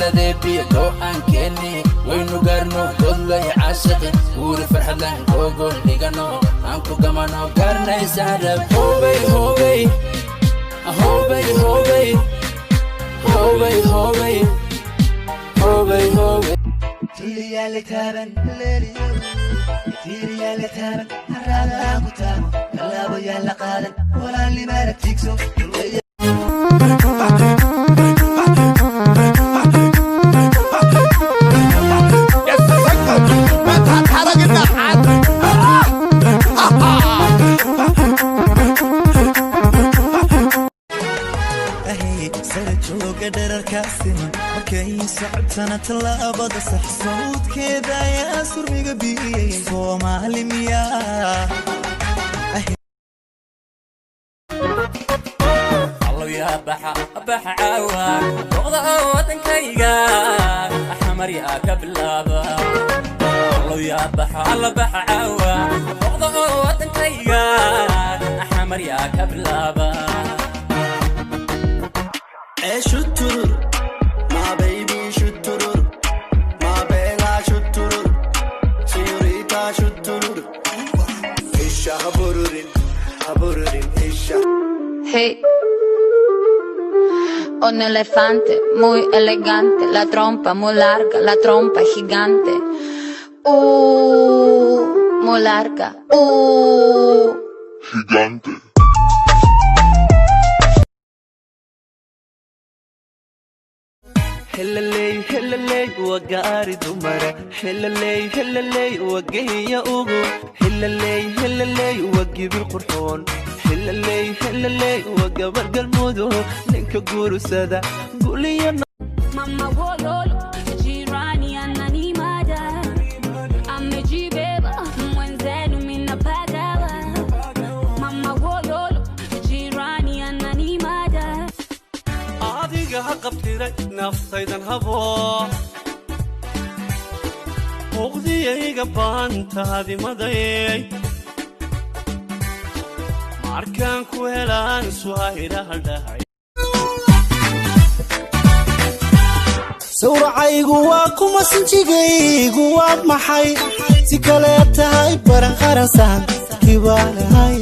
Galadeebiyo go'aankeeni waynu gaarno, godlay caashaqi, guuri farxadlan, gogol dhigano, aan ku gamano gaarnaysaarab. Hobey hobey hobey hobey hobey hobey hobey hobey. Tulliyaale taaban, tiiriyaale taaban, haraadaa ku taabo, tallaabo yaa la qaadan, walaalnimaana tiigso. Sara jooga dherarkaa siman, markay socotana tallaabada sax, sawdkeeda ayaa surmiga biyey. Soomaali miyaa? Allow baxa baxa caawa noqda wadankayga, Xamaryaa ka bilaaba. Allow yaa baxa, alla baxa caawa noqda wadankayga, Xamaryaa ka bilaaba. Shuturur my baby, shuturur my bella, shuturur señorita, shuturur isha habururin habururin isha. Hey. Un elefante muy elegante, la trompa muy larga, la trompa gigante. Muy larga. Gigante. Helaley helaley, waa gaari dumara. Helaley helaley, waa geeya ugu. Helaley helaley, waa gibil qurxoon. Helaley helaley, waa gabar Galmudug, ninka guursada guliya. Mama wololo, jirani ananimada, amejibeba mwenzenu minapagawa. Mama wololo, jirani ananimada. Adiga ha qabtiray naftaydan habo, uqdiyayga baantaadimadayay, markaan ku helaan suhayraha dhahay. Sawracaygu waa kuma, sinjigaygu waa maxay? Si kale tahay baran qaransan kibaanahay.